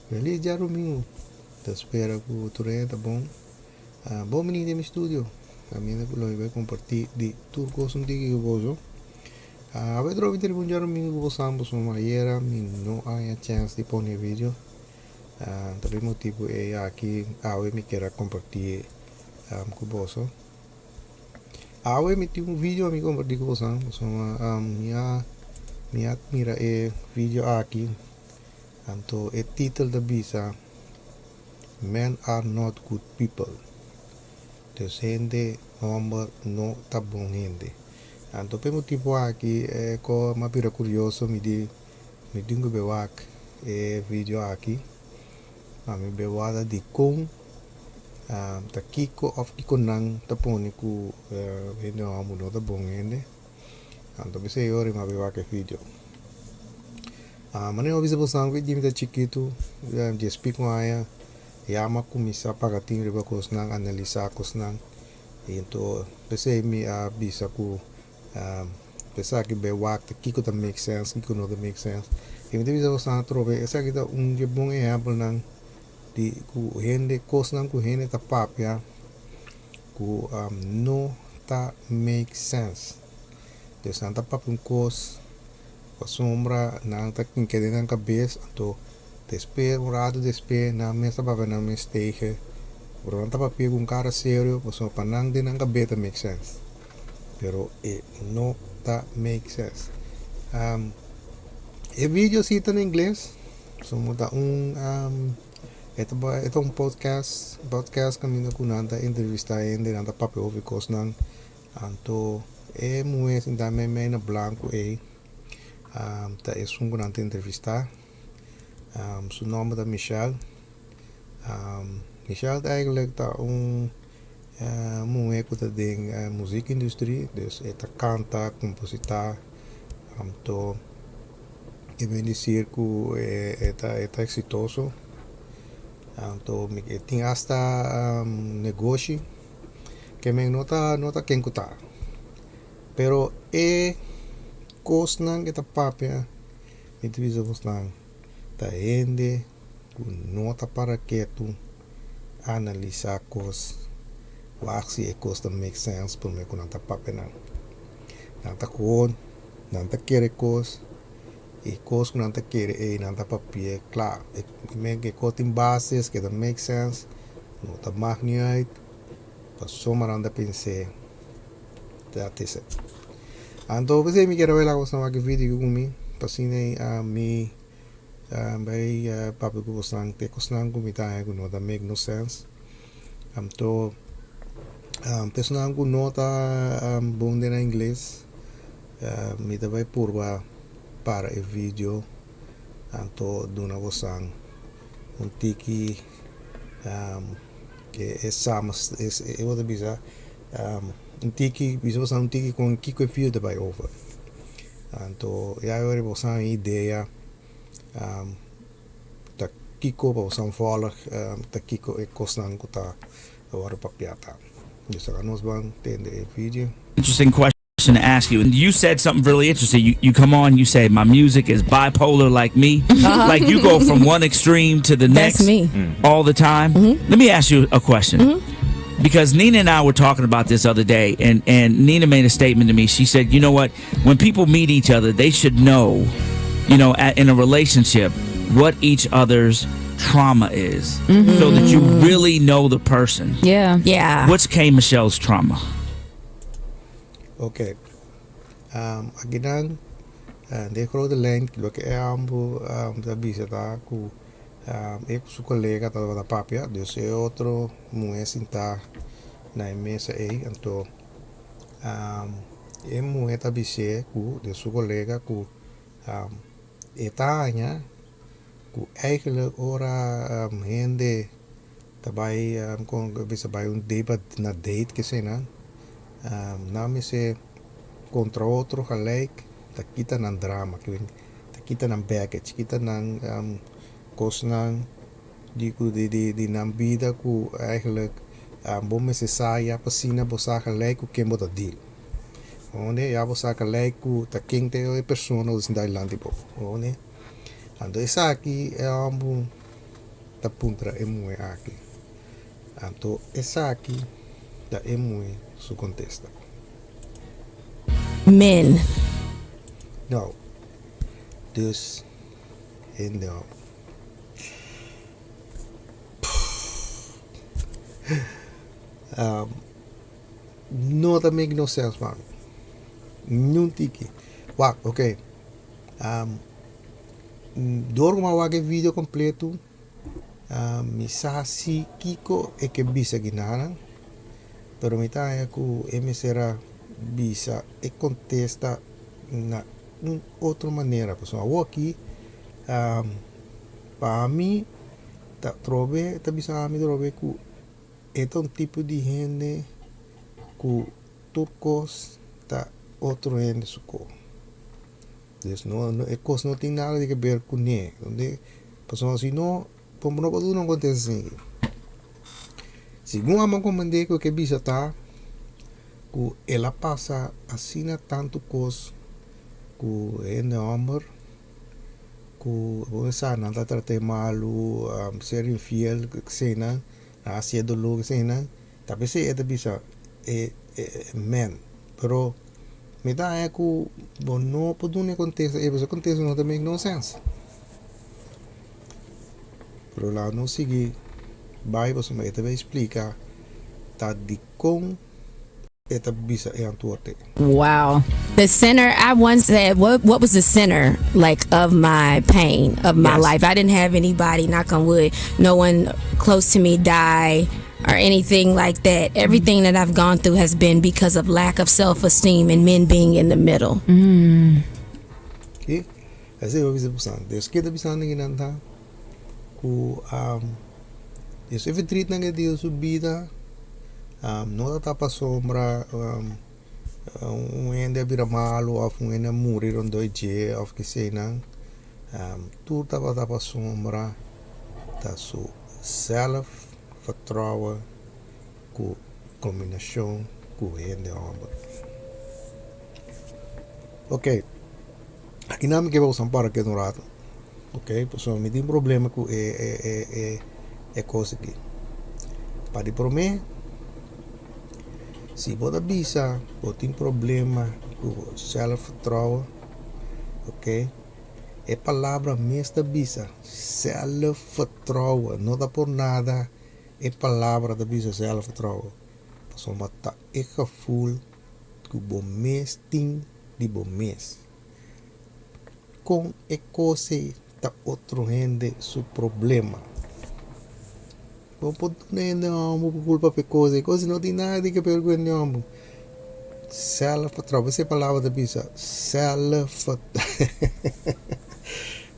Feliz djarumingu. Ta spera ku tur hende ta bon. Bon bini den mi studio. Kaminda ku lo mi bai kompartí di tur kos un tiki ku boso. Awe trobe ta riba un djarumingu ku bosan pasobra ayera mi no a haña chèns di pone e video. Ta pa e motibu ei aki awe mi kier a kompartí ku boso. Awe mi tin un video mi kompartí ku bosan pasobra mi a mi a mira e video aki. Anto e titel ta bisa Men are not good people. Dus hende homber no ta bon hende. Anto p'e motibu aki ko m'a bira kurioso mi di mi tin ku be wak e video aki pa mi be wak dikon ta kiko of kiko nan ta pone ku hende homber no ta bon hende. Anto p'esei ora mi a be wak e video. Manera mi a bisa boso ku mi ta chikitu, dies pico aña, ya mi a kuminsá paga tin riba kosnan, analisá kosnan. I anto p'esei mi a bisa ku esaki bai wak ta kiko ta make sense, kiko no ta make sense. I mi ta bisa boso atrobe, esaki ta un di e bon ehèmpelnan di ku hende, kosnan ku hende ta papia ku no ta make sense. Dus nan ta papia un kos pasobra nan ta kinke den nan kabes, anto despues un rato despues nan mes ta papia nan mes tegen, pero nan ta papia ku un kara serio pasobra pa nan den nan kabes ta make sense, pero e no ta make sense. E video si ta na ingles, pasobra ta un e ta e ta un podcast, podcast kaminda ku nan ta entrevista hende, nan ta papia hopi kosnan. Anto e muhé sintá meimei na blanku ei ta esun ku nan ta entrevistá. Su nòmber ta Michelle. Michelle ta eigentlik ta un muhé ku ta den muziekindustrie, dus e ta kanta, kompositá, anto e bin disir ku e ta e ta eksitoso. Anto e tin asta negoshi. Ke men no ta no ta ken ku ta. Pero e kosnan ke ta papia mi ta bisa bosnan ta hende ku no ta para ketu analisá kos wak si e kos ta make sense promé ku nan ta papia nan. Nan ta gewoon nan ta kere kos i kos ku nan ta kere ei nan ta papia kla. Men ke kos tin bases ke ta make sense no ta mak ni uit pasobra nan ta pens'é dat is it. Anto p'esei mi kier a bai laga boso wak e video ku mi pa asina mi bai papia ku boso te kosnan ku mi ta haña ku no ta make no sense. Anto personanan ku no ta bon den nan ingles mi ta bai purba para e video anto duna boso un tiki e sama e bo ta bisa un tiki bisa boso un tiki kon kiko e video ta bai over anto ya ora boso haña idea ta kiko pa boso volg ta kiko e kosnan ku ta wòrdu papia ta dus aka nos ban tende e video. Interesting question to ask you. And you said something really interesting. You, you come on, you say, My music is bipolar like me. Like you go from one extreme to the That's next me. all the time. Let me ask you a question. Because Nina and I were talking about this other day, and, and Nina made a statement to me. She said, You know what? When people meet each other, they should know, you know, at, in a relationship, what each other's trauma is so that you really know the person. Yeah. Yeah. What's K. Michelle's trauma? Ok. Akinan den grote lijn loke e ambu ta bisa ta ku e ku su kolega tabata papia, dus e otro muhé sintá na e mesa ei, anto e muhé ta bis'é ku den su kolega ku e ta haña ku eigenlijk ora hende ta bai kon bisa bai un date na date keseinan nan mester kontra otro gelijk ta kita nan drama ta kita nan baggage kita nan kosnan di ku di nan bida ku eigenlijk bo mester sa ya pa asina bo sa gelijk ku ken bo ta deal ounde ya bo sa gelijk ku ta ken ta e persona ku ta sinta dilanti bo ounde anto esaki e homber. ta puntra e muhé aki. Anto esaki ta e muhé su kontesta. Men. Nou, dus hende hòmber. No ta make no sense pa mi. Niun tiki. Wak, ok. Dor ku mi a wak e video kompleto, mi sa si kiko e ke bisa ginanan, pero mi ta haña ku e mester a bisa e kontesta na un otro manera. Pasobra awoki, pa mi ta trobe ta bisa mi trobe ku e ta un tipo di hende ku tur kos ta otro hende su ko. Dus no no e kos no tin nada di keber kuné. Donde pasobra si no bo no por duna un kontesta asina aki. Segun amo komprendé ku e ke bisa ta ku el a pasa asina tantu kos ku hende hòmber ku bo sa nan ta trat'é malu, ser infiel, eseinan, nan hasié doló, eseinan, ta p'esei e ta bisa e men. Pero mi ta haña ku bo no por duna e kontesta ei pasobra e kontesta no ta make no sense. Pero laga nos sigui bai pasobra e ta bay splika ta dikon e ta bisa e antwoord ei. Wow. The center, I once said, what was the center like of my pain, of my life? I didn't have anybody, knock on wood, no one close to me die or anything like that. Everything that I've gone through has been because of lack of self-esteem and men being in the middle. Ki? Esei bo bisa bosan. Dios ke ta bisa nan kinan ta ku Dios e verdrietnan ke Dios su bida no ta ta pasobra un hende a bira malu òf un hende a muri rondó e dje òf keseinan. Tur tabata pasobra ta su sèlfvertrouwen ku kombinashon ku hende hòmber. Oke, akinan mi ke boso para keda un ratu, oke, pasobra mi tin problema ku e e e kos aki. Pa di promé, si bo ta bisa bo tin problema ku bo sèlfvertrouwen, oke, e palabra mes ta bisa sèlfvertrouwen, no ta por nada e palabra ta bisa sèlfvertrouwen, pasobra ta e gevoel ku bo mes tin di bo mes. Kon e kos ei ta otro hende su problema? Bo por duna hende hòmber ku kulpa pa e kos ei. Kos ei no tin nada di keber ku hende hòmber. Sèlfvertrouwen, esei palabra ta bisa, sèlfvertrouwen.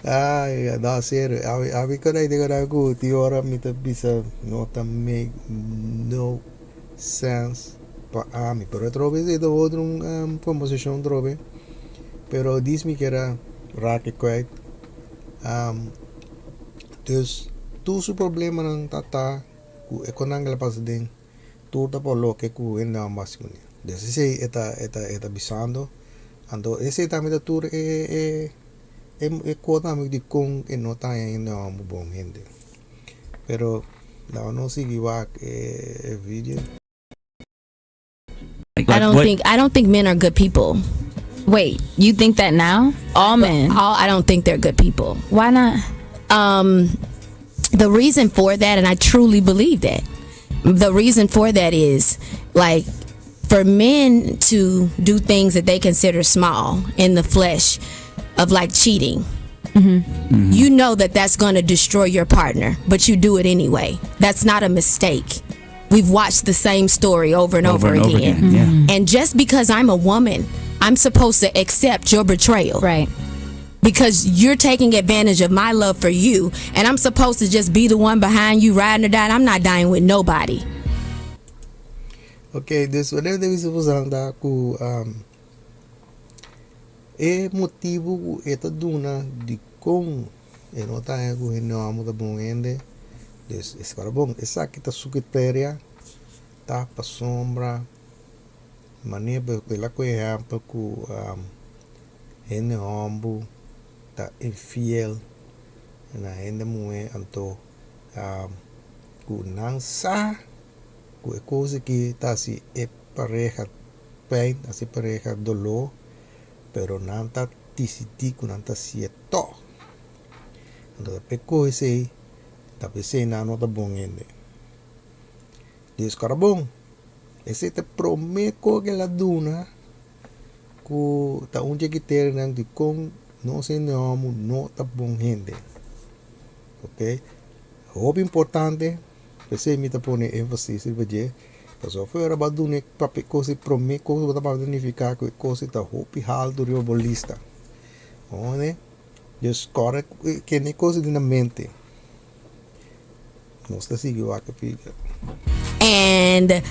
Ai, no, serio, ami, ami ku ta keda ku tin ora mi ta bisa no ta make no sense pa ami pero atrobe esei ta otro un kombersashon atrobe pero dis mi keda raak e kwijt dus tur su problemanan ta ta ku e konan ke la pasa den tur ta por loke ku hende nan basi kuné dus esei e ta e ta e ta bisando anto esei tambe ta tur e e e kos tambe dikon e no ta haña hende hòmber bon hende. Pero laga nos sigui wak e video. I don't think I don't think men are good people. Wait, you think that now? All men. All I don't think they're good people. Why not? The reason for that, and I truly believe that. The reason for that is like for men to do things that they consider small in the flesh of like cheating. You know that that's going to destroy your partner, but you do it anyway. That's not a mistake. We've watched the same story over and over, Over and over again. again, yeah. And just because I'm a woman, I'm supposed to accept your betrayal because you're taking advantage of my love for you, and I'm supposed to just be the one behind you riding or dying. I'm not dying with nobody. Ok, dus wanneer debe se ta ku e motibu ku e ta duna di kon e no ta haña ku hende hòmber ta bon hende, dus es para bon esaki ta su kriteria ta pasobra manera el a kohe ehèmpel ku hende hòmber ta infiel na hende muhé anto. Ku nan sa ku e kos aki ta hasi e pareha pijn, hasi e pareha doló, pero nan ta disidí ku nan ta hasié tòg. Anto ta p'e kos esei, ta p'esei nan no ta bon hende. Dios kòrda bon, esei ta e promé kos ku el a duna ku ta un dje kriterionan dikon nos hende hòmber no ta bon hende. Ok, hopi importante, p'esei mi ta pone énfasis riba dje, pasobra afuera bo a duna e papia kos e promé kos ku bo ta papia ta nifiká ku e kos ei ta hopi haltu riba bo lista. Oné, dus kòrda kende kos ei den na mente. Nos ta sigui wak e video. And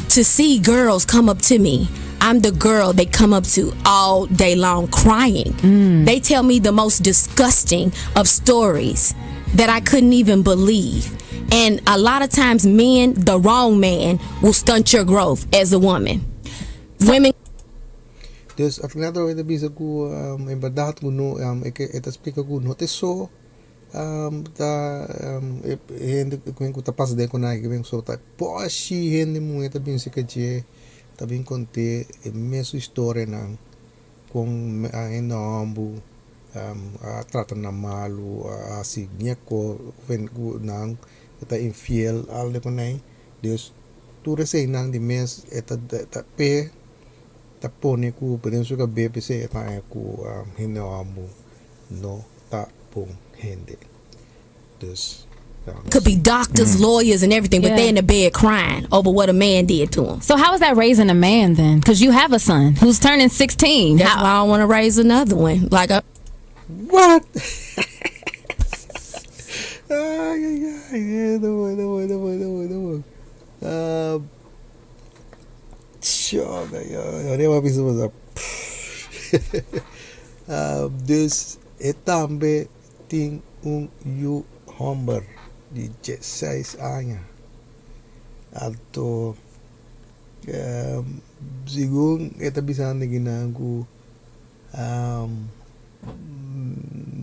to see girls come up to me, I'm the girl they come up to all day long crying. They tell me the most disgusting of stories that I couldn't even believe. And a lot of times men, the wrong man, will stunt your growth as a woman. Women Dus al final atrobe ta bisa ku en bèrdat ku no e ta splika ku no ta e so ta e hende ku ta pasa den ku nan e so ta poshi hende muhé ta bin seka dje ta bin kont'é e mesun historianan kon hende hòmber a trata nan malu a hasi ñeko ku nan ta infiel algu ku nan dus tur eseinan di mes e ta p'e ta pone ku den su kabes p'esei e ta haña ku hende hòmber no ta bon hende. Dus Could be doctors, lawyers, and everything, but they in the bed crying over what a man did to them. So how is that raising a man then? Because you have a son who's turning 16. That's How- why I don't want to raise another one. Like, I, What? Ay, ay, ay, eh, no voy, no voy, no voy, no voy, no voy. Sho, yo, yo, yo, yo, yo, Dus e tambe tin un yu hòmber di diesseis aña. Anto segun e ta bisando kinan ku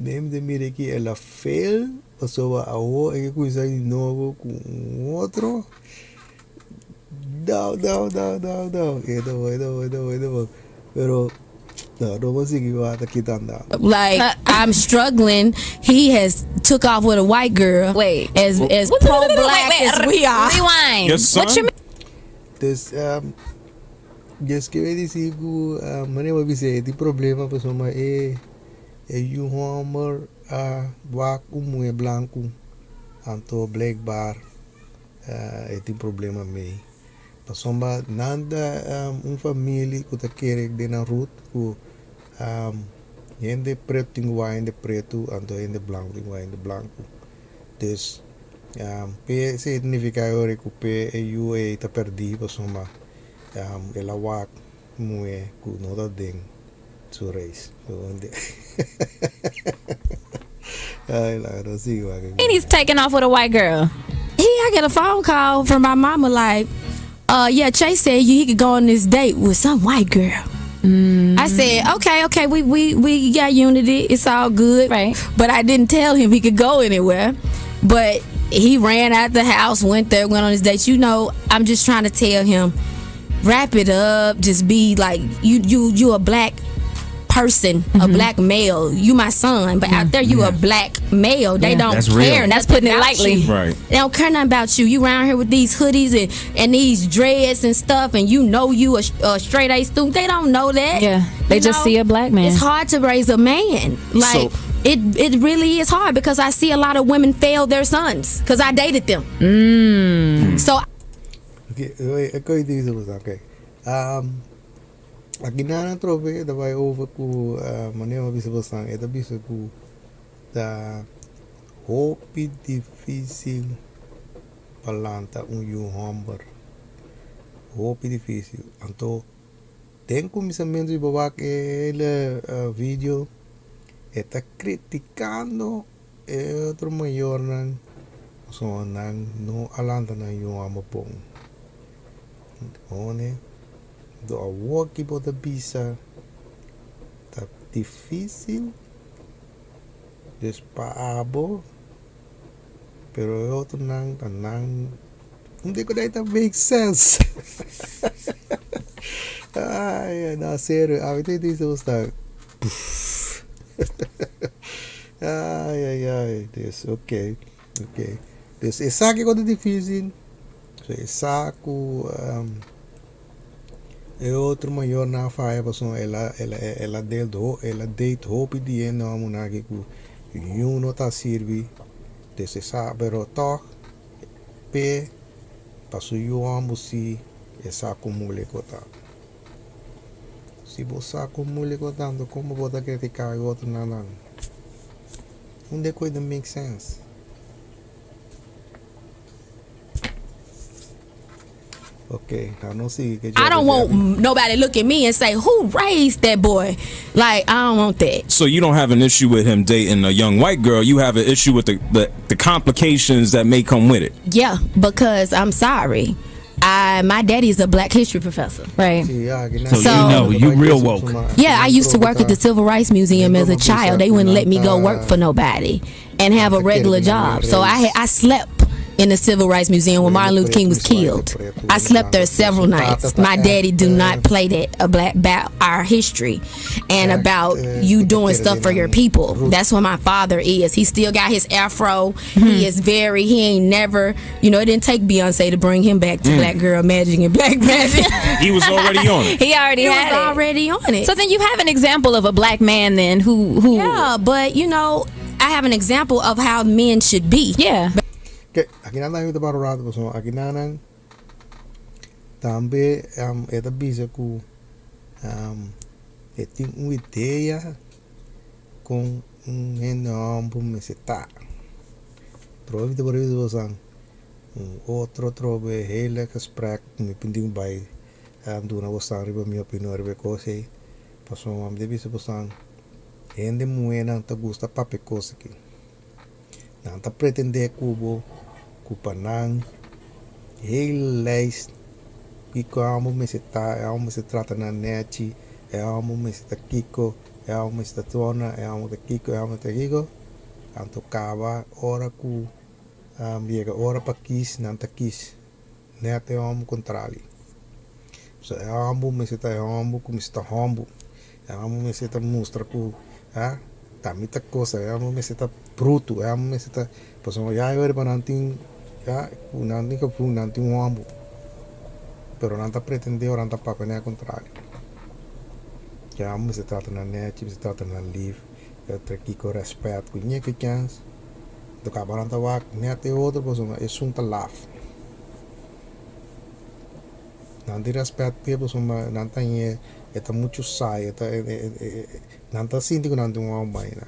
mi ta mira ki el a fail pasobra awor e ke kuminsá di nobo ku un otro. No, no, no, no, no. E no bo, e no bo, e no bo, e no bo. Pero no, no bo sigui wak ta kita andando. Like I'm struggling. He has took off with a white girl. Wait. As pro black as we are. Rewind. Your son? What you mean? Dus, dus ke mi disi ku manera bo bisa e tin problema pasobra e e yu hòmber a wak un muhé blanku anto blijkbaar E tin problema mei. Pasobra nan ta un familia ku ta kere den nan rut ku hende pretu tin ku wak hende pretu anto hende blanku tin ku wak hende blanku. Dus p'e esei ta nifiká e ora ku p'e e yu ei ta pèrdí pasobra el a wak muhé ku no ta den su reis. Ay, laga nos sigui wak aki. And he's taking off with a white girl. He, I get a phone call from my mama like, yeah, Chase said he could go on this date with some white girl. I said, okay, we got unity. It's all good. Right. But I didn't tell him he could go anywhere. But he ran out the house, went there, went on his date. I'm just trying to tell him, wrap it up. Just be like, you a black person, a black male. You my son, but out there you a black male. They don't That's real. care. That's putting it about lightly. you. Right. They don't care nothing about you. You round here with these hoodies and these dreads and stuff, and you know you a straight A student. They don't know that. Yeah. They You just know? see a black man. It's hard to raise a man. Like it really is hard because I see a lot of women fail their sons because I dated them. So Okay, wait, ek kan je deze oké. Aki nan atrobe ta bai over ku manera mi a bisa bosan e ta bisa ku ta hopi difícil pa lanta un yu hòmber. Hopi difícil. Anto den kuminsamentu di bo wak e hele video e ta kritikando e otro mayornan pasobra nan no a lanta nan yu hòmber bon. Hone, do awor ki bo ta bisa ta difícil, dus pa abo. Pero e otronan ta nan un di ku ta make sense. Ay, na serio, ami ta dice bo sta Ay, ay, ay, dus ok, ok. Dus esaki ku ta dificil, so esa ku e otro mayornan a faya pasobra el a el a el a date el a date hopi di hende homonan aki ku niun no ta sirbi. Dus e sa pero tog p'e pa su yu homber si e sa con mulico ta. Si bo sa con mulico ta anto como bo ta critica e otronan nan? Unda e coy ta make sense? Ok, nou no sigui ke I don't want nobody look at me and say, "Who raised that boy?" Like I don't want that. So you don't have an issue with him dating a young white girl. You have an issue with the complications that may come with it. Yeah, because I'm sorry. I my daddy is a black history professor. Right. So you know, you real woke. Yeah, I used to work at the Civil Rights Museum as a child. They wouldn't let me go work for nobody and have a regular job. So I slept in the Civil Rights Museum when Martin Luther King was killed. I slept there several nights. My daddy do not play that about our history and about you doing stuff for your people. That's what my father is. He still got his afro. He is very, he ain't never, it didn't take Beyonce to bring him back to Black Girl Magic and Black Magic. He was already on it. He already He was had it. already on it. So then you have an example of a black man then who Yeah, but I have an example of how men should be. Yeah. Ke, aki nan tambe ta para rato pasobra aki nan tambe e ta bisa ku e tin un idea kon un hende hòmber mester ta. Pero mi ta por bisa boso un otro trobe hele gesprek ku mi tin bai duna boso riba mi opinion riba e kos ei pasobra mi ta bisa boso hende muhénan ta gusta papia e kos aki. Nan ta pretendé ku bo ku pa nan hele lijst kiko e hòmber mester ta, e hòmber mester trata nan nèchi, e hòmber mester ta kiko, e hòmber mester ta tona, e hòmber ta kiko, e hòmber ta kiko. Anto kaba ora ku yega ora pa kis, nan ta kis nèt e hòmber kontrali. So e hòmber mester ta e hòmber ku mester ta hòmber, e hòmber mester ta mustra ku ta mi ta cosa, e hòmber mester ta brutu, e hòmber mester ta, pasobra ya e ora pa nan tin ya ku nan tin gevoel nan tin un hòmber, pero nan ta pretendé ora nan ta papia nèt kontrario. E hòmber mester trata nan nèchi, mester trata nan lif, ta kiko rèspèt ku ñe ke kèns, anto kaba nan ta wak nèt e otro pasobra esun ta laf. Nan tin rèspèt p'e pasobra nan ta ñe e ta muchu saai, e ta nan ta sinti ku nan tin un hòmber ainda.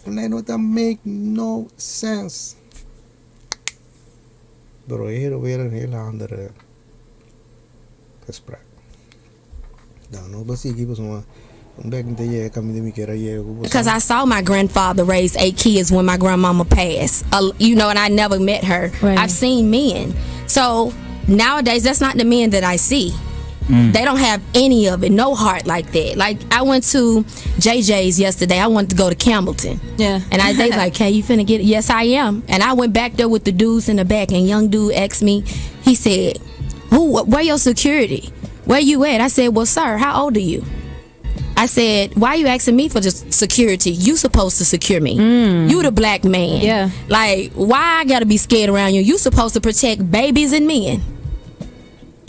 E no ta make no sense. Pero hier weer een heel andere gesprek. Dan nos ba sigui pasobra un bek mi ta yega kaminda mi kier a yega ku boso. Because I saw my grandfather raise eight kids when my grandmama passed. And I never met her. I've seen men. So nowadays, that's not the men that I see. They don't have any of it, no heart like that. Like I went to JJ's yesterday. I wanted to go to Campbellton. And they like, "Hey, you finna get it?" Yes, I am. And I went back there with the dudes in the back, and young dude asked me, he said, "Who? Where your security? Where you at?" I said, "Well, sir, how old are you?" I said, "Why are you asking me for just security? You supposed to secure me. You the black man. Like, why I got to be scared around you? You supposed to protect babies and men.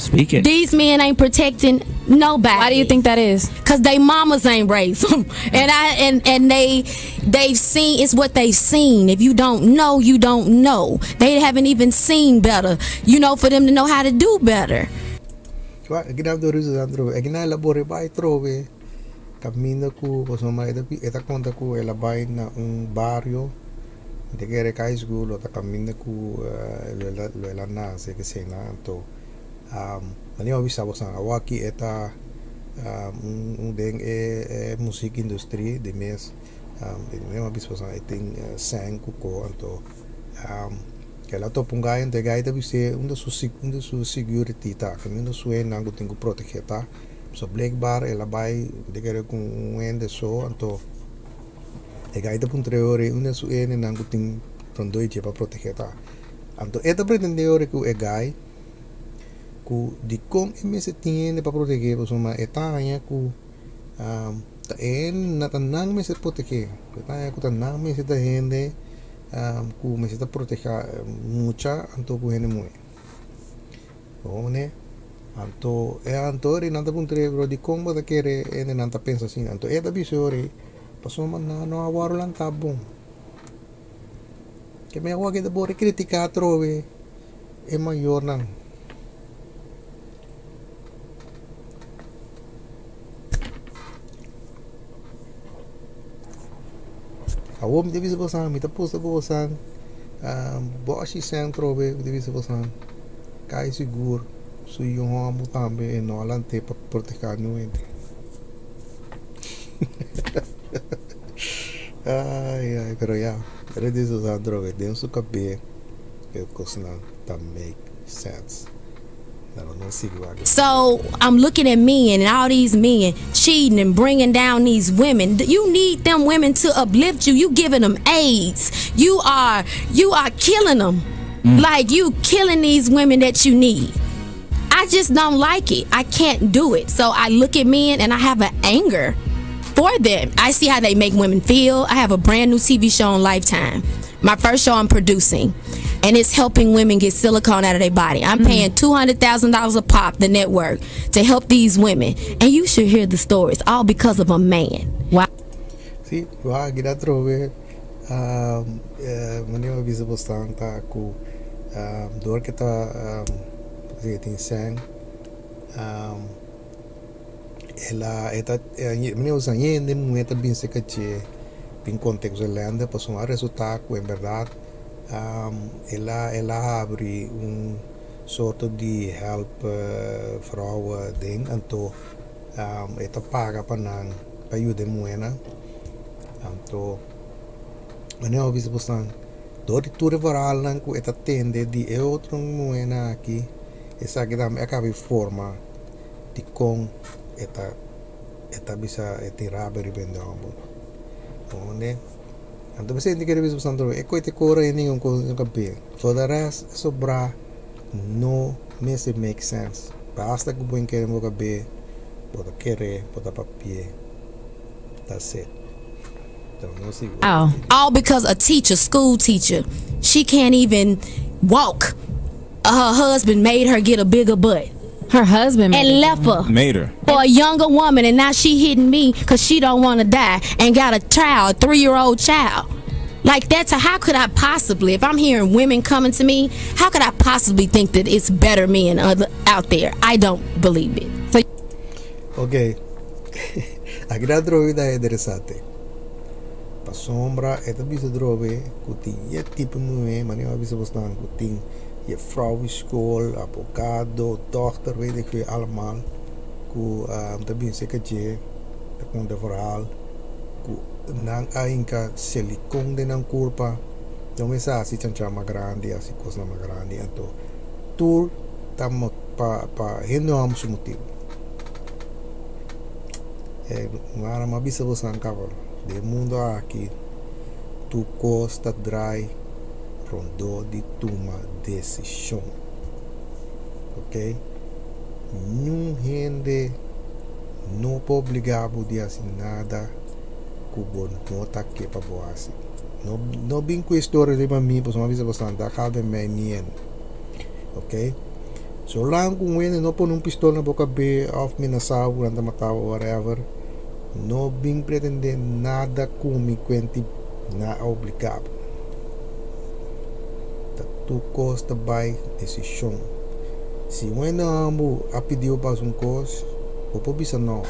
Speak it. These men ain't protecting nobody. Why do you think that is? Because they mamas ain't raised them. And they've seen, it's what they've seen. If you don't know, you don't know. They haven't even seen better, for them to know how to do better. Aki nan dor usa trobe. Aki nan el a bore bai trobe. Kaminda ku pasobra e ta konta ku el a bai na un bario de kere high school o ta kaminda ku lo el a nase ke sena anto mane a bisa boso awor aki e ta un den e muziekindustrie di mes mi a bisa boso e tin sèn ku ko anto el a topa un guy anto e guy ta bis'é unda su unda su security ta kaminda su hendenan ku tin ku protegé ta so blijkbaar el a bai de kere ku un hende so anto e guy ta puntra e ora unda su hendenan ku tin. rondó di dje pa protegé ta. Anto e ta pretendé ora ku e guy ku dikon e mester tin hende pa protegé pasobra e ta haña ku ta e ta nan mester protegé, e ta haña ku ta nan mester ta hende ku mester ta protegá mucha anto ku hende muhé. Bo mane? Anto e anto ori nan ta puntra e bro dikon bo ta kere hende nan ta pensa asina? Anto e ta bisa ori pasobra nan no a wòrdu lantá bon. Ke mi awor ta por kritiká atrobe e mayornan. Awor mi ta bisa bosan, mi ta pusta ku bosan bòshi sèn atrobe mi ta bisa bosan kai sigur su yu hòmber tambe e no a lant'é pa protegá niun hende. Ay ay pero ya pero di su san droga den su kabé e kosnan ta make sense pero no sigui wak. So I'm looking at men and all these men cheating and bringing down these women. You need them women to uplift you. You giving them AIDS. You are you are killing them. Like you killing these women that you need. I just don't like it. I can't do it. So I look at men and I have an anger for them. I see how they make women feel. I have a brand new TV show on Lifetime. My first show I'm producing. And it's helping women get silicone out of their body. I'm paying $200,000 a pop, the network, to help these women. And you should hear the stories, all because of a man. Wow. Sí, wak aki atrobe manera mi a bisa bosnan ta ku dor ke ta si tin sèn el a e ta manera bo sa hende muhé ta bin serka dje bin konta ku su lènde pasobra a resultá ku en bèrdat el a el a habri un sorto di hèlp vrouwen den anto e ta paga pa nan pa yuda e muhénan anto manera bo bisa bosan dor di tur e verhaalnan ku e ta tende di e otro muhénan aki esaki tambe a kaba di forma dikon e ta e ta bisa e tin rabia riba hende hòmber ounde anto mi sinti kere bisa bosan trobe e koe te kore e ningun kos no kab'é for de rest e sobrá no mester make sense basta ku bo kere bo kab'é bo ta kere bo ta papi'é that's it All because a teacher, school teacher, she can't even walk. Her husband made her get a bigger butt. Her husband made and her left her. Made her. For a younger woman, and now she hitting me because she don't want to die and got a child, 3-year-old child. Like that's a, how could I possibly, if I'm hearing women coming to me, how could I possibly think that it's better men other, out there? I don't believe it. So Ok, aki ta atrobe ta interesante. Pasobra e ta bisa atrobe ku tin e tipo muhé, manera mi a bisa bosnan ku tin juffrouw di skol, abogado, dòkter, weet ik veel allemaal, ku ta bin serka dje ta konta e verhaal ku nan a hinka silikon den nan kurpa, nan mester hasi chancha mas grandi, hasi kosnan mas grandi, anto tur ta pa pa hende hòmber su motibu. E mara mi a bisa boso kaba den mundo aki tur kos ta drai rondó di tuma desishon ok niun hende no por obligá bo di hasi nada ku bo no ta ke pa bo hasi no no bin ku e storia riba mi pasobra mi a bisa boso ta kaba den mei nien ok. Zolang ku un hende no pone un pistol na bo kabé òf menasá bo ku nan ta matá bo whatever, no bin pretendé nada ku mi kuenti na a obligá bo. Ta tur kos ta bai desishon. Si un hende hòmber a pidi bo pa hasi un kos, bo por bisa nò.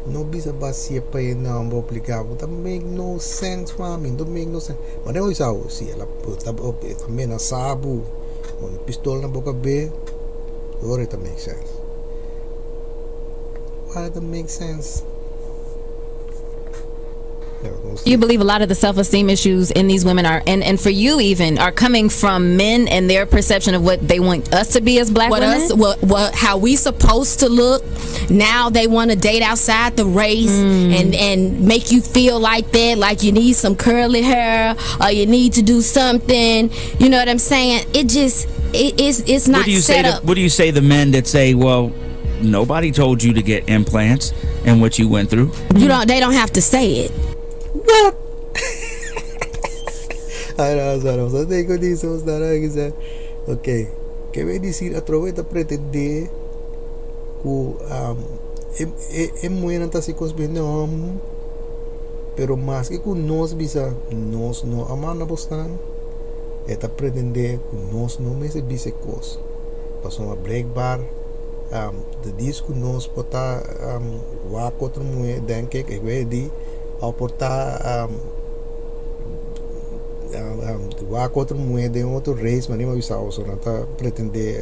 No bisa basia pa e nomber obligá bo ta make no sense pa mi no make no sense manera bo bisa bo si el a e ta menasá bo pone pistol na bo kabes ora e ta make sense why e ta make sense. You believe a lot of the self-esteem issues in these women are, and for you even, are coming from men and their perception of what they want us to be as black what women? us what how we supposed to look now they want to date outside the race and make you feel like that, like you need some curly hair or you need to do something, you know what I'm saying? It just it is it's not What do you say set to, up. what do you say the men that say, well, nobody told you to get implants and what you went through? You don't they don't have to say it. What? Ay, no, sorry, so tengo disso, Ok. Ke men disi atrobe ta pretendé ku um, e, e, e muhénan ta hasi kos bien den hòmber, pero maske ku nos bisa nos no a manda bosnan, e ta pretendé ku nos no mester bisa e kos. Pasobra blijkbaar um, de dis ku nos por ta um, wak otro muhé, denk ik, ik weet di, òf por ta um, wak otro muhé den otro race, ma ni bisa so nan ta pretendé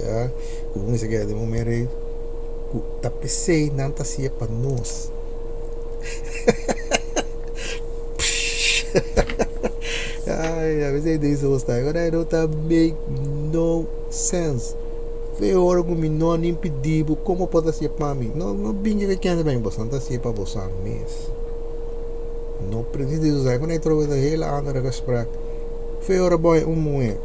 ku bo mester keda den un race, ku ta p'esei nan ta hasié pa nos. Ay, a veces dice basta, agora no ta make no sense. Fe ora ku mi no a impedí bo, kon por hasié pa mi? No, no bin ku kende ben, bo ta hasié pa bo mes. No precies deze zeggen, nee, trouwens een hele andere gesprek. Fe ora boy un muhé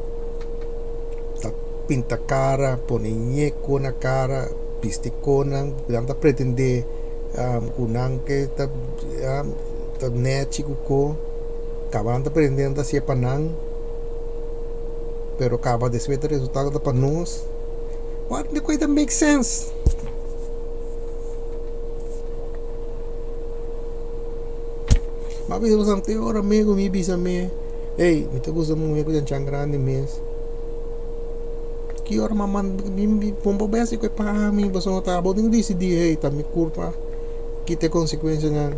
ta pinta kara, pone ñeko na kara, bisti konan, nan ta pretendé ku nan ke ta ta nèchi ku ko, kaba nan ta pretendé nan ta hasié pa nan, pero kaba despues e resultado ta pa nos. What the that make sense? Ma bisa boso te ora amigo mi bisa mi, hey, mi ta gusta muhé ku chan grandi mes. Ki ora mama mi pompa besi ku pa mi, boso no ta, bo tin disidí, hey, ta mi kurpa, kita e konsekuensianan,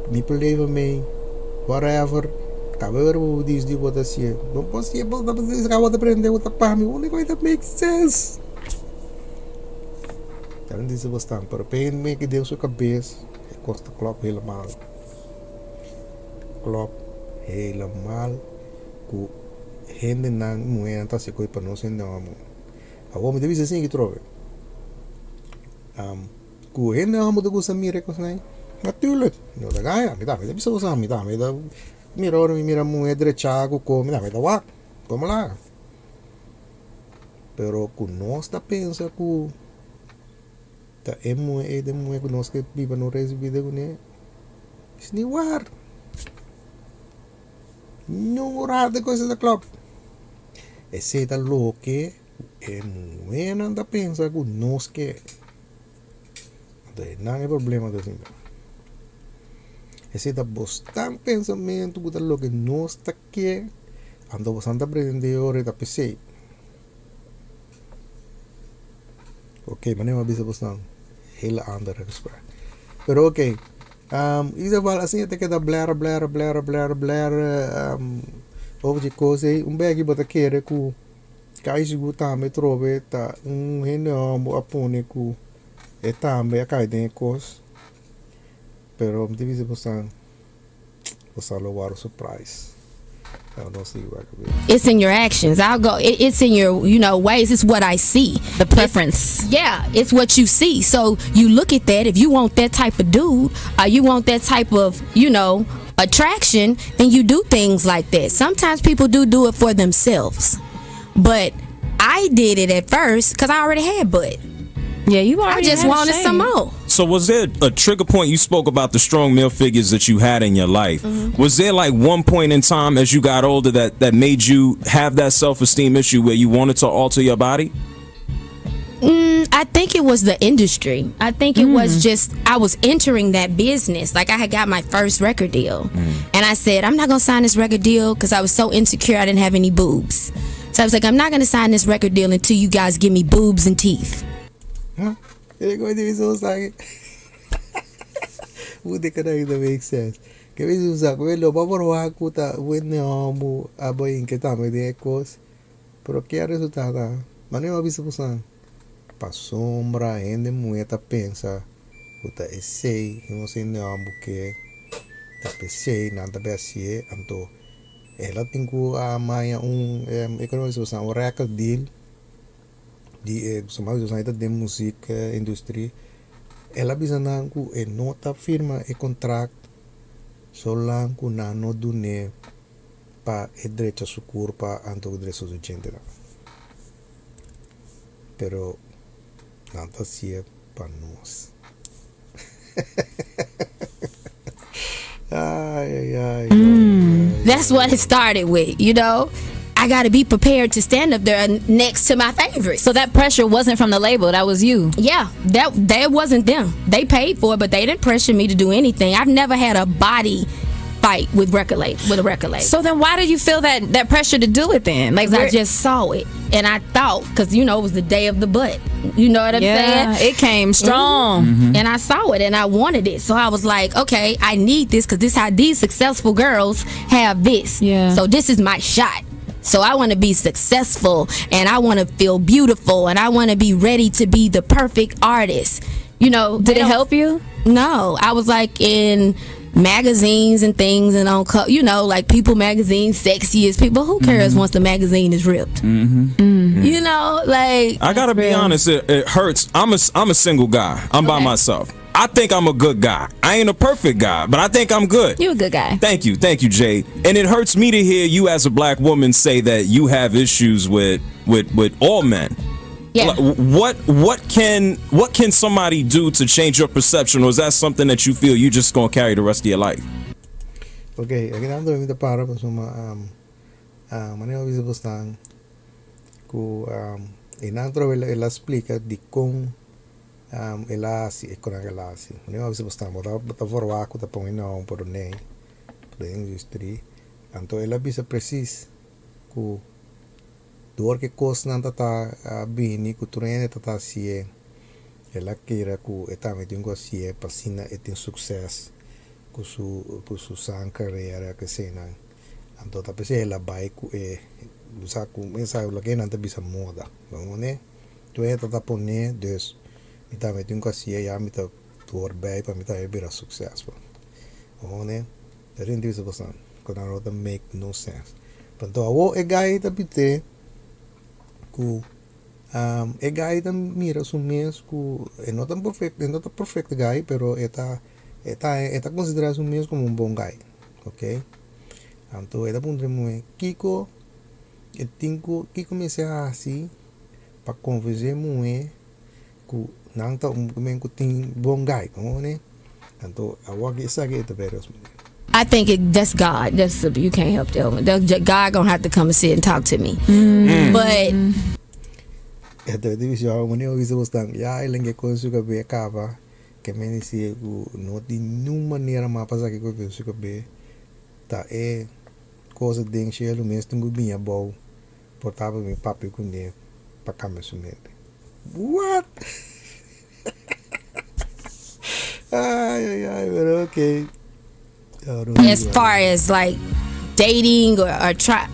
mi por leva mee, whatever. Kaba ora bo disidí bo ta hasié. No por hasié, bo ta bo ta prende bo ta pa mi, only way that make sense. Daarom dice bo staan, pero pe me den su kabes, e kos ta klop helemaal. Klop helemaal ku hendenan muhénan ta hasi kos pa nos hende hòmber. Awor mi ta bisa esaki trobe. Ku hende hòmber ta gusta mira e kosnan ei? Natuurlijk. No ta gaya. Mi tambe ta bisa boso, mi tambe ta mira ora mi mira muhé drechá ku kos, mi tambe ta wak. Komo laga? Pero ku nos ta pensa ku ta e muhé ei ta e muhé ku nos ke biba nos res di bida kuné, es ni war. Niun rato e kos ta klòp. Esei ta loke e muhénan ta pensa ku nos ke. Anto einan e problema ta sinta. Esei ta bosnan pensamentu ku ta loke nos ta ke, anto bosan ta pretendé ora e ta p'esei. Ok, manera mi a bisa bosnan, hele andere gesprek. Pero ok, in ieder geval asina ta keda blèr blèr blèr blèr blèr over di kos ei. Un beki bo ta kere ku kai sigur tambe trobe ta un hende hòmber a pone ku e tambe a kai den e kos. Pero mi ta bisa bosnan. Bosa lo wòrdu surprise. I don't see where could be. It's in your actions. I'll go. It's in your, ways. It's what I see. The preference. Yeah, it's what you see. So you look at that. If you want that type of dude, or you want that type of, attraction, then you do things like that. Sometimes people do it for themselves. But I did it at first because I already had butt. Yeah, you I already just had a wanted shape. some more. So was there a trigger point? You spoke about the strong male figures that you had in your life. Was there like one point in time as you got older that made you have that self-esteem issue where you wanted to alter your body? I think it was the industry. I think it was just I was entering that business. Like I had got my first record deal. And I said, I'm not going to sign this record deal because I was so insecure I didn't have any boobs. So I was like, I'm not going to sign this record deal until you guys give me boobs and teeth. Huh? E kos di bisa bosa Hoe de kan dat make sense? Ke bisa bosa ku lo pa por wak ku ta hende hòmber a bai ke tambe den e kos. Pero ke resultado? Manera mi a bisa bosa pasobra hende muhé ta pensa ku ta esei nos hende hòmber ke. Ta p'esei nan ta bai hasié, anto el a tin ku a maya un un record deal di e ta den muzik industry. El a bisa nan ku e no ta firma e kontrakt solan ku nan no dun'é pa e drecha su kurpa anto ku drecha su djentenan. Pero nan ta hasié pa nos. Ay, ay, ay, ay, That's what it started with, you know? I got to be prepared to stand up there next to my favorites. So that pressure wasn't from the label, that was you. Yeah, that wasn't them. They paid for it, but they didn't pressure me to do anything. I've never had a body fight with record label, with a record label. So then why did you feel that pressure to do it then? Like, 'Cause I just saw it and I thought, because you know it was the day of the butt. You know what I'm Yeah, saying? it came strong. And I saw it and I wanted it. So I was like, okay, I need this because this is how these successful girls have this. Yeah. So this is my shot. So I want to be successful and I want to feel beautiful and I want to be ready to be the perfect artist. You know, Did they it don't help you? No, I was like in magazines and things and on, you know, like People magazine, sexiest people. Who cares once the magazine is ripped? You know, like I got to be honest, it hurts. I'm a single guy. I'm by myself. I think I'm a good guy. I ain't a perfect guy, but I think I'm good. You a good guy. Thank you. Thank you, Jade. And it hurts me to hear you as a black woman say that you have issues with all men. Yeah. Like, what can somebody do to change your perception, or is that something that you feel you just going to carry the rest of your life? Okay, aki nan mi ta para pasobra manera mi a bisa bosnan ku e nan trobe el a splika dikon el a hasi e konan el a hasi. Manera mi a bisa bosnan, bo ta forwak ku ta pon e nom por nee den industry. Anto el a bisa presis ku dor ku kosnan ta ta bini ku tur hende ta ta hasié, el a kere ku e tambe tin ku hasié pa asina e tin sukses ku su san karera ke senan. Anto ta p'esei el a bai ku e sa ku sa loke nan ta bisa moda. Ne? Tur hende ta ta pone, dus mi tambe tin ku hasié, ya mi ta door bij pa mi tambe bira successful. Ne? Ta rindi bisa bosnan ku nan no ta make no sense. Anto awo e guy ta bite ku e guy ta mira su mes ku e no ta perfect, e no ta perfect guy, pero e ta konsiderá su mes komo un bon guy. Ok? Anto e ta puntra muhé kiko e tin ku kiko mester hasi pa konvensé muhé ku nan ta un men ku tin bon guy, ne? Anto awor esaki e ta bai respondé. I think that's God. That's you can't help that one. God gonna have to come and sit and talk to me. But Anto e divishon manera mi a bisa bosnan ya el a kon su kabes kaba ke men disi ku no tin niun manera mas pa saki ku su kabes ta e kos den shelu mes tin ku bini abou por ta pa mi papia kuné pa kambia su mente. What? Ay, ay, ay, pero okay. As far as like dating or try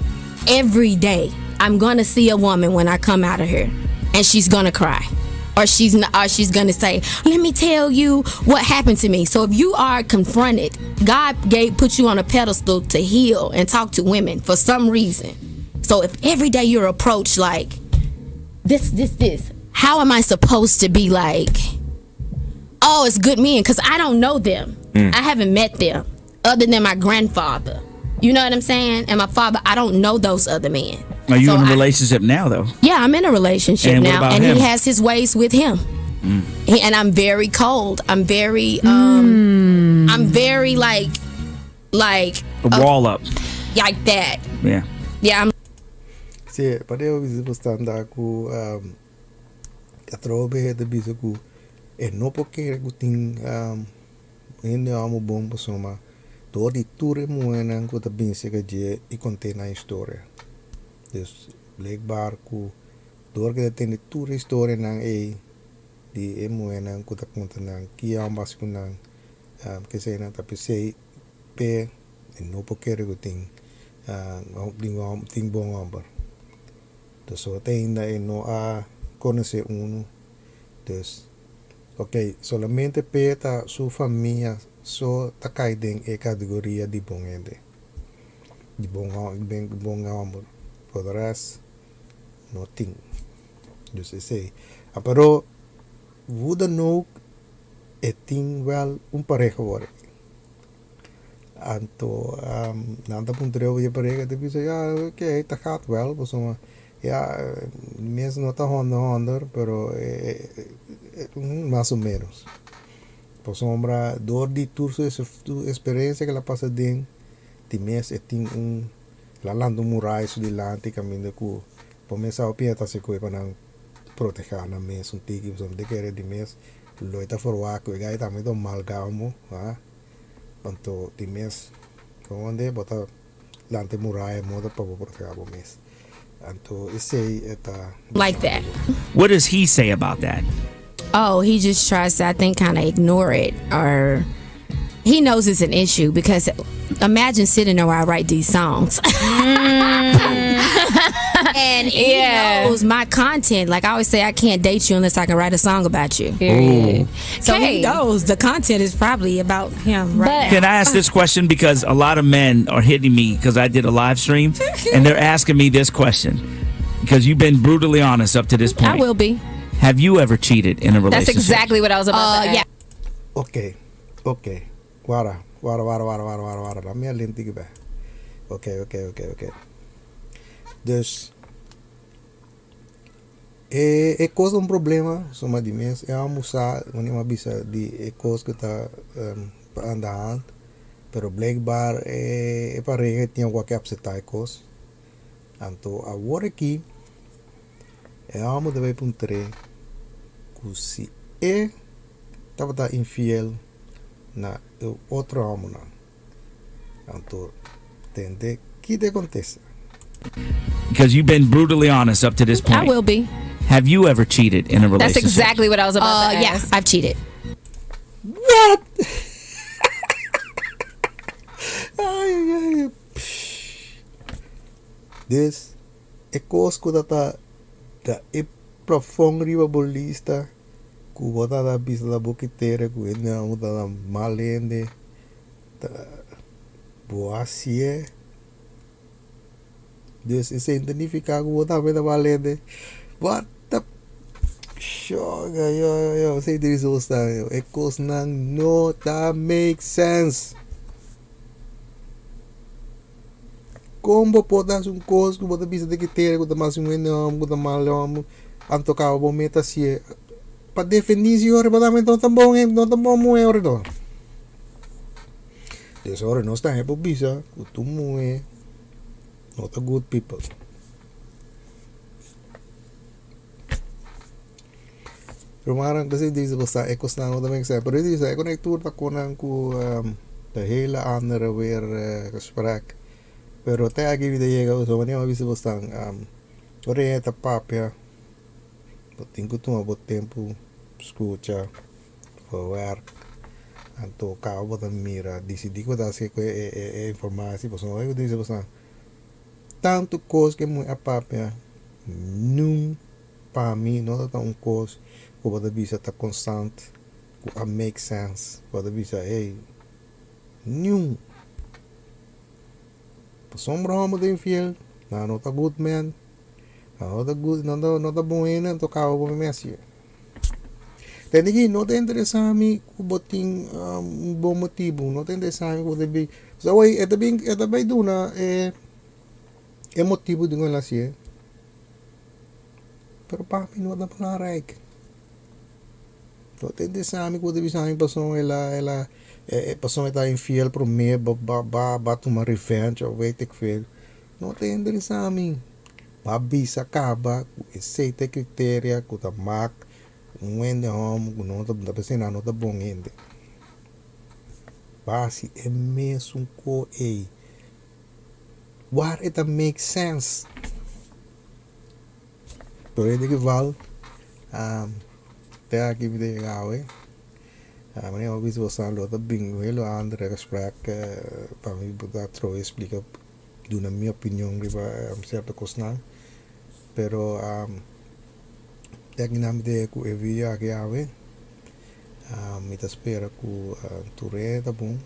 every day, I'm gonna see a woman when I come out of here and she's gonna cry or she's not, or she's gonna say, "Let me tell you what happened to me." So if you are confronted, God gave put you on a pedestal to heal and talk to women for some reason. So if every day you're approached like this, this, this, how am I supposed to be like, "Oh, it's good men"? Because I don't know them. I haven't met them other than my grandfather. You know what I'm saying? And my father, I don't know those other men. Are you So in a relationship now, though? Yeah, I'm in a relationship And what now, about and him? he has his ways with him. And I'm very cold. I'm very like A wall up. Like that. Yeah. Yeah, I'm Si, pa mi bisa bosnan ku atrobe ta bisa ku e no por kere ku tin hende hòmber bon pasobra dor di tur e muhénan ku ta bin serka dje i kont'é nan historia. Dus blijkbaar ku dor ku e ta tende tur historianan ei di e muhénan ku ta konta nan ki hòmber hasi ku nan keseinan ta p'esei p'e e no por kere ku tin tin bon hòmber. Dus te ainda e no a konosé unu. Dus, ok, solamente p'e ta su famia. so ta kai den e kategoria di bon hende, di bon bon hòmber. For de rest no tin. Dus esei. A pero hoe dan ook e tin wèl un pareha wòrdu. Anto nan ta puntra over e pareha ta bisa ya oke ta gaat wel pasobra ya mes no ta honder honder pero mas o menos pasobra door di tur su experiencia ke el a pasa aden di mes e tin un el a lanta un muraya su dilanti kaminda ku por mesa hopi hende ta hasi koe pa nan proteha nan mes un tiki pasobra mi ta kere di mes lo e ta forwak ku e gai tambe ta un mal gamo. Anto di mes donde bo ta lanta e muraya moda pa bo proteha bo mes. Anto esey e ta Like that. What does he say about that? Oh, he just tries to, I think, kind of ignore it or he knows it's an issue because imagine sitting there while I write these songs. and he knows my content. Like I always say, I can't date you unless I can write a song about you. Period. So Kay. he knows the content is probably about him right But- now. Can I ask this question? Because a lot of men are hitting me because I did a live stream and they're asking me this question. Because you've been brutally honest up to this point. I will be. Have you ever cheated in a That's relationship? exactly what I was about to ask. Yeah. Ok, ok. Wara, wara, wara, wara, wara, wara, wara. Laat mi lin tiki be. Ok, ok, ok, ok. Dus, e, e kos un problema, suma di mes, e amo sa, wanneer mi bisa di e kos ku ta um, aan de hand, pero blijkbaar e, e pareha tin wak acepta e kos. Anto awor aki, e amo ta bai puntr'é ku si e tabata infiel na e otro hòmbernan. Anto tende ki ta kontesta. Because you've been brutally honest up to this point. I will be. Have you ever cheated in a That's relationship? exactly what I was about to Yeah, ask. I've cheated. What? Ai, ai, ai. Dus, e kos ku ta ta ta e plafòn riba bo lista ku bo ta ta bisa ta bo kitere ku e nan ta ta mal hende ta bo hasié. Dus esei no ta nifiká ku bo tambe ta mal hende. What the Shoga yo yo yo esei ta bisa bo sa e kosnan no ta make sense. Kon bo por ta hasi un kos ku bo ta bisa den ki tera ku ta mas un hende hòmber ku ta mal hòmber anto kaba bo meta hasié pa defendí si ora bo tambe no ta bon no ta bon muhé ora no. Des ora nos tambe por bisa ku tur muhé no ta good people. Rumannan ku si dice bo sa e kosnan no ta make sense pero e dice e konektur ta konan ku ta hele andere weer gesprek pero te aki mi ta yega pasobra manera mi a bisa bo stan ora e ta papia bo tin ku tuma bo tempu skucha verwerk anto kaba bo ta mira disidi ku bo ta hasi ku e informasi pasobra ora ku dice bo stan tantu kos ke mi a papia nun Pa mi no ta ta un kos ku bo ta bisa ta konstant ku a make sense bo ta bisa hey niun pasobra hòmber ta infiel nan no ta good man nan no ta good nan no ta bon hende anto kaba bo mesi tende ki no ta interesa mi ku bo tin un bon motibu no ta interesa mi ku bo ta bi pasobra e ta bin e ta bai duna e e motibu di ku el hasié. Pero pa mi no ta belangrijk. No ta interesá mi ku bo ta bisa mi pasobra el a el a e pasobra e ta infiel promé ba ba ba ba tuma revenge of weet ik veel. No ta interesá mi. Bo a bisa kaba ku esei ta e kriteria ku ta mak un hende hòmber ku no ta ta pensá nan no ta bon hende. Bo a hasi e mesun ko ei. Waar e ta make sense? Pero in ieder geval, te aki mi ta yega awe. Manera mi a bisa boso lo ta bin un helo andere gesprek pa mi por ta trobe splika, duna mi opinion riba cierto cosnan. Pero te aki nan mi ta yega cu e video aki awe. Mi ta spera ku tur ta bon.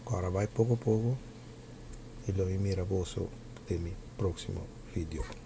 Awor bai poko poko. I lo mi mira boso den mi próksimo video.